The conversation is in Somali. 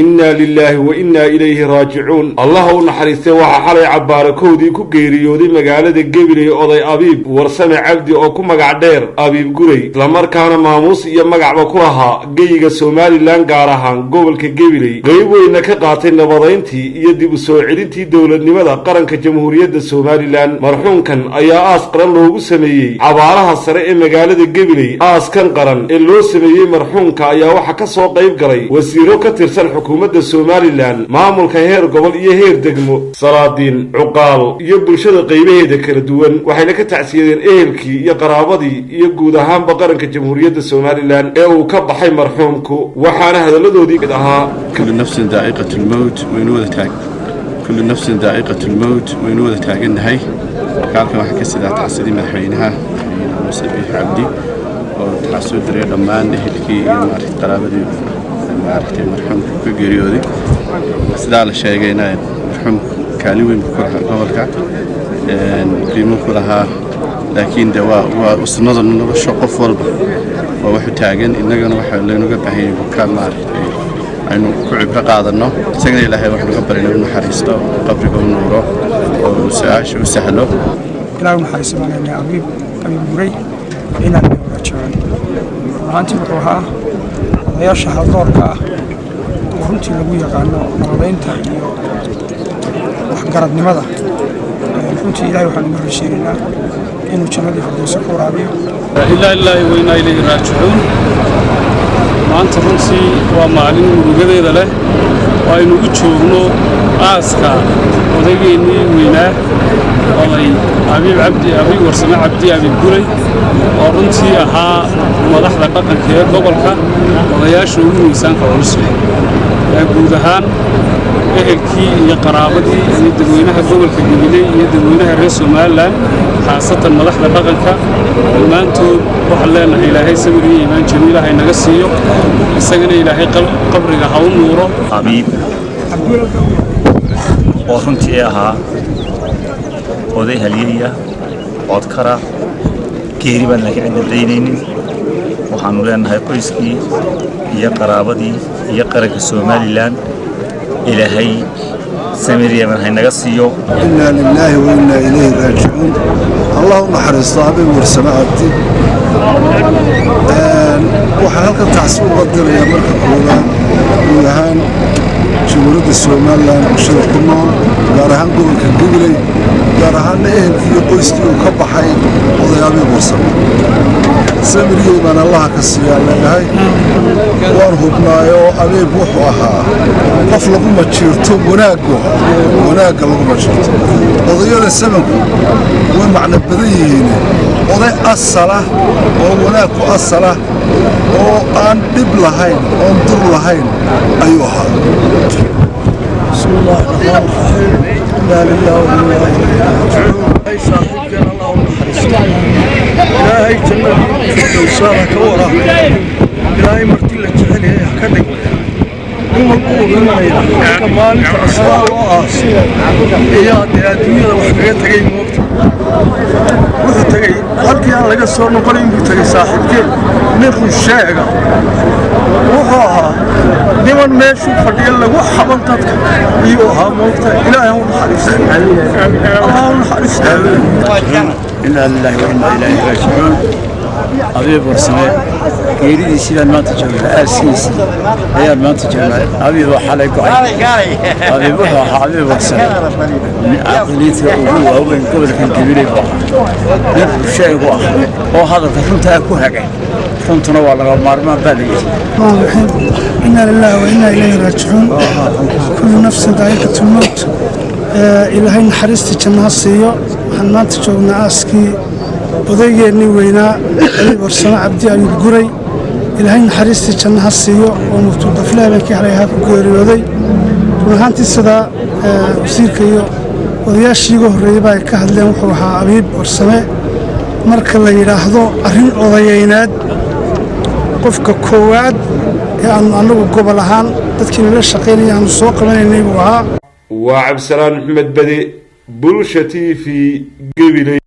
Innaa lilaahi wa innaa ilayhi raajicuun. Allaha u naxariistay, waxaa xalay cabbaare 1dii ku geeriyooday magaalada Gebiley oday Abiib Warsame Cabdi oo ku magac dheer Abiib Guray, islamarkaana maamuus iyo magacba ku lahaa geyiga Somaliland, gaar ahaan gobolka Gebiley, qeyb weynna ka qaatay nabadayntii iyo dib u soo celintii dowladnimada qaranka Jamhuuriyadda Somaliland. Marxuumkan ayaa aas qaran loogu sameeyey xabaalaha sare ee magaalada Gebiley. Aaskan qaran ee loo sameeyey marxuumka ayaa waxaa ka soo qayb galay wasiiro ka tirsan xukuumadda Somaliland, maamulka heer gobol iyo heer degmo, salaadiin, cuqaal iyo bulshada qaybaheeda kala duwan, waxayna ka tacsiyadeen ehelkii iyo qaraabadii iyo guud ahaanba qaranka Jamhuuriyadda Somaliland ee uu ka baxay marxuumku, waxaana hadalladoodii mid ahaa: كل نفس ذائقة الموت. Waynu wada taag, كل نفس ذائقة الموت. Waynu wada taagannahay. Marka halkan waxaa ka sidaa tacsidii madaxweynaha, Madaxweyne Muuse Biixi Cabdi, oo tacsoo diray dhammaan ehelkii iyo, maaragtay, qaraabadii, maaragtay, marxuumka ka geeriyooday. Sidaa la sheegayna, marxuumku kaalin weyn buu ku lahaa gobolka, qiimo ku lahaa, laakiin de waa sunnada nolosha. Qof walba waa wuxuu taagan, innagana waxaa laynaga baahan yahay ka, maaragtay, aynu ku cibro qaadanno. Isagana Ilaahay waxaanu ka baryna u naxariisto, qabriga u nuuro oo su-aasha u sahlo. Ilaah u naxariisto baan leenahay Abiib Guray. Inaan raajicuun. Runaantii wuxuu ahaa odayaasha haldoorka ah oo runtii lagu yaqaano nabadaynta iyo waxgaradnimada. Runtii Ilahay waxaan uga rajeynaynaa inuu jannadii Firdowsa ka waraabiyo. إنا لله وإنا إليه راجعون. Maanta runtii waa maalin murugadeeda leh oo aynu u joogno aaska odaygeennii weynaa, oday Abiib Cabdi, Abiib Warsame Cabdi, Abiib Guray, oo runtii ahaa madaxda dhaqanka ee gobolka, odayaasha ugu miisaanka culus leh. Ee guud ahaan ehelkii iyo qaraabadii iyo dadweynaha gobolka Gabiley iyo dadweynaha reer Somaliland, khaasatan madaxda dhaqanka dhammaantood, waxaan leenahay Ilaahay sabir iyo iimaan jamiila haynaga siiyo, isagana Ilaahay qabriga ha u nuuro. Abiib oo runtii ahaa oday halyaya, codkara, geeri baan laakiin cidna daynaynin. Waxaannu leenahay qoyskii iyo qaraabadii iyo qaranka Somaliland, Ilaahay samir yeman haynaga siiyo. إنا لله وإنا إليه راجعون. Allah u naxariisto Abiib Warsame Cabdi. Waxaan halkan tacsi uga dirayaa marka koowaad guud ahaan Jamhuuriyadda Somaliland bulshada ku nool, gaar ahaan gobolka Gabiley, gaar ahaanna ehelkii iyo qoyskii uu ka baxay oday Abiib Warsame. Samir iyo iimaan Allaha ka siiyaan leeyahay. Waan hubnaayoo Abiib wuxuu ahaa qof lagu majiirto wanaaggu, wanaagga lagu majiirto. Odayada samanku way macno badan yihiin. Oday asala oo wanaag ku asala oo aan dhib lahayn oon dur lahayn ayuu ahaa. بسم الله الرحمن الرحيم. إنا لله وإنا إليه راجعون. أي صاحبكنا الله naxariisto, Ilaahay jannadii firdowsaada ka waraabiyo, Ilaahay marti la jecel yahay ha ka dhig. Nin walba uu dhimanaya. Marka maalinta asbaa loo aaso ayaa dee adduunyada wax kaga tegay moogta. Wuxuu tegey halkii aan laga soo noqonayn buu tegey. Saaxiibkeen nin run sheega wuxuu ahaa, niman meeshuu fadhiya lagu xaban dadka iyuu ahaa moogta. Ilaahay ha u naxariisto, Allah ha u naxariisto. إنا لله وإنا إليه راجعون. Abiib Warsame geeridiisii baan maanta joognaa, aaskiisii ayaan maanta joognaa. Abiib oo xalay go'ay. Abiib wuxuu ahaa, Abiib Warsame, nin caaqiliinta ugu waaweyn gobolkan Gabiley buu ahaa, nin rusheegu ah oo hadalka runtaa ku hagay. Runtuna waa laga maarmaan baa la yidhi. الرحمن الرحيم. إنا لله وإنا إليه راجعون. كل نفس ذائقة الموت. Ilaahay naxariistii jannaha siiyo. Waxaan maanta joognaa aaskii odaygeenii weynaa, Abiib Warsame Cabdi, Abiib Guray. Ilaahay naxariistii jannaha siiyo oo murtudafle habeenkii xalay ahaa ku geeriyooday. Run ahaantii, sidaa wasiirka iyo odayaashii iga horreeyeyba ay ka hadleen, wuxuu ahaa Abiib Warsame, marka la yidhaahdo arrin odayaynaad, qofka koowaad ee aanu annagu gobol ahaan dadkii nala shaqaynaya aanu soo qabanaynay buu ahaa. Waa Cabdisalaan Maxamed Bade, Bulsha TV, Gabiley.